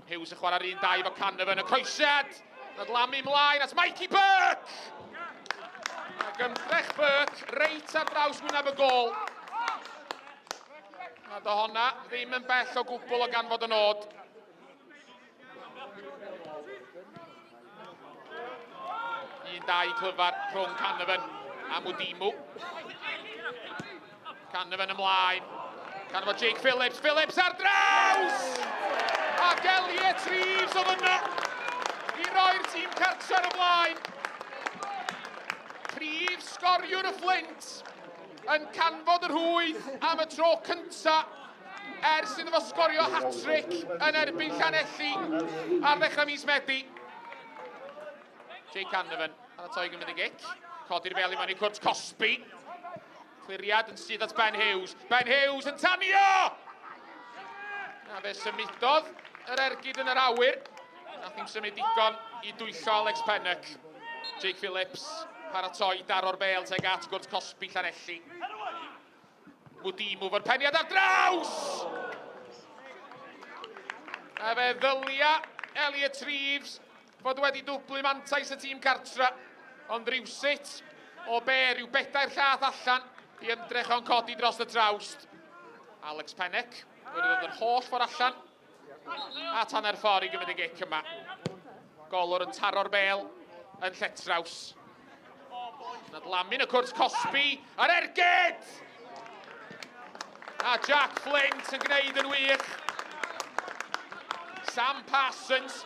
Hughes yn chwarae'r un dau efo Canavan, y croesiad! Nadlamu mlaen at Mikey Burke! Ac ymdrech Burke reit ar draws wyneb y gol. Nad o honna ddim yn bell o gwbl o ganfod y nod. Un dau clyfar rhwng Canavan a Mudimu. Canavan ymlaen. Canfod Jake Phillips. Phillips ar draws! Ac Elliot Reeves oedd yna i roi'r tîm cartre ar y blaen. Prif sgoriwr y Flint yn canfod y rhwyd am y tro cyntaf ers iddo fo sgorio hat-trick yn erbyn Llanelli ar ddechrau mis Medi. Jake Canavan, paratoi gymryd y gic. Codi'r bel i mewn i cwrt Cosby. Cliriad yn syth at Ben Hughes. Ben Hughes yn tanio! Na fe symudodd yr ergyd yn yr awyr. Nath hi'n symud digon i dwyllo Alex Pennock. Jake Phillips paratoi daro'r bel teg at gwrt Cosby Llanelli. Mudimu fo'r peniad ar draws! A fe ddylia Elliot Reeves fod wedi dwblu mantais y tîm cartra, ond rywsut o be rhyw bedair llath allan i ymdrech o'n codi dros y trawst. Alex Pennock wedi dod yr holl ffordd allan at hanner ffordd i gymryd y gic yma. Golwr yn taro'r bel yn lletraws. Nadlamu'n y cwrt Cosby ar ergyd! A Jack Flint yn gwneud yn wych. Sam Parsons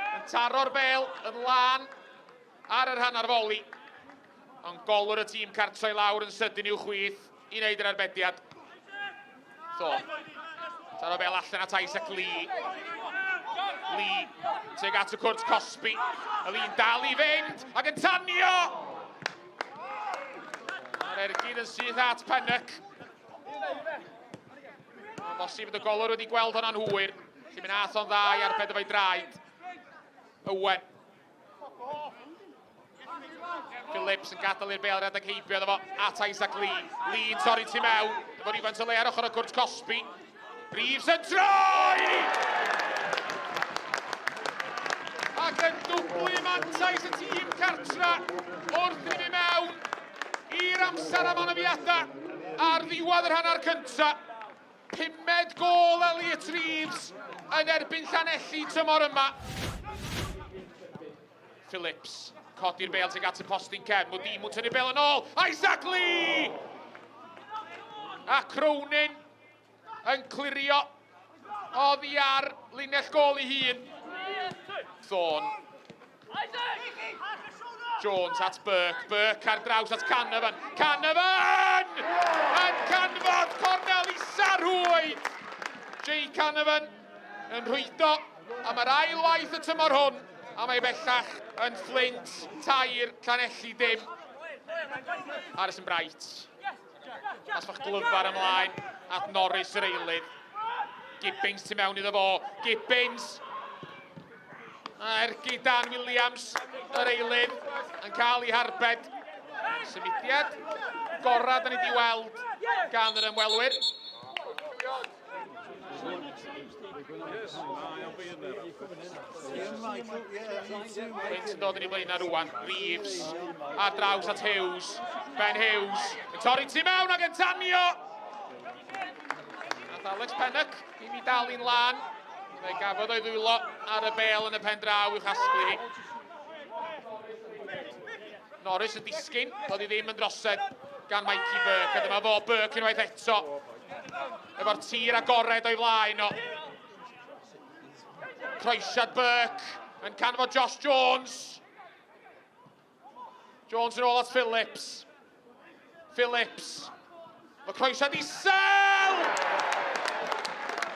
yn taro'r bel yn lân ar yr hanner foli. Ond golwr y tîm cartre i lawr yn sydyn i'w chwith i wneud yr arbediad. So, taro bel allan at Isaac Lee. Lee, tuag at y cwrt Cosby. Y Lee'n dal i fynd ac yn tanio! Mae'r ergyd yn syth at Pennock. Mae'n bosib bod y golwr wedi gweld hwnna'n hwyr. Felly mi nath o'n dda i arbed efo'i draed. Owen. Phillips yn gadael i'r bel redeg heibio iddo fo at Isaac Lee. Lee yn torri tu mewn. Efo rhywfaint o le ar ochr y cwrt Cosby. Reeves yn troi! Ac yn dwblu mantais y tîm cartra wrth i ni mewn i'r amser am anafiadau ar ddiwedd yr hanner cyntaf. Pumed gôl Elliot Reeves yn erbyn Llanelli tymor yma. Phillips, codi'r bel tuag at y postyn cefn, Mwdimu tynnu bel yn ôl, Isaac Lee! A Cronin yn clirio oddi ar linell gôl ei hun. Thorne. Jones at Burke, Burke ar draws at Canavan, Canavan! Yn canfod cornel isa'r rhwyd! Jay Canavan yn rhwydo am yr ail waith y tymor hwn, a mae bellach yn Flint, tair, Llanelli dim. Harrison Bright. Pas fach glyfar ymlaen at Norris yr eilydd. Gibbings tu mewn iddo fo. Gibbings! A ergyd Dan Williams, yr eilydd, yn cael ei harbed. Symudiad gorau da ni wedi weld gan yr ymwelwyr. Brent yn dod yn ei flaenau rwan. Reeves ar draws at Hughes. Ben Hughes yn torri tu mewn ac yn tanio! Nath Alex Pennock ddim i dalu'n lan. Fe gafodd o'i ddwylo ar y bel yn y pen draw i'w chasglu hi. Norris yn disgyn, doedd hi ddim yn drosedd gan Mikey Burke, a dyma fo Burke unwaith eto. Efo'r tir agored o'i flaen o. Croesiad Burke yn canfod Josh Jones. Jones yn ôl at Phillips. Phillips. Mae croesiad isel!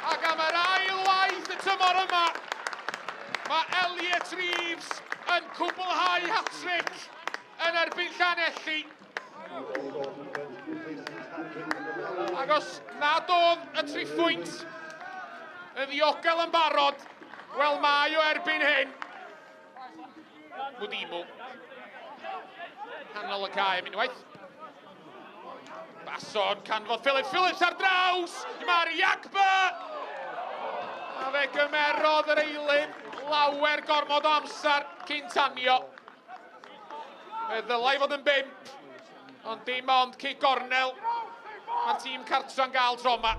Ac am yr ail waith y tymor yma, mae Elliot Reeves yn cwblhau hat-trick yn erbyn Llanelli. Ac os nad oedd y triphwynt yn ddiogel yn barod, wel mae o erbyn hyn. Mwdimu. Canol y cae am unwaith. Bason canfod Phillips. Phillips ar draws! Mae'r Iagba! A fe Fe gymerodd yr eilydd lawer gormod o amser cyn tanio. Fe ddylai fod yn bump, ond dim ond cic gornel. Mae'r tîm cartra'n gael tro yma.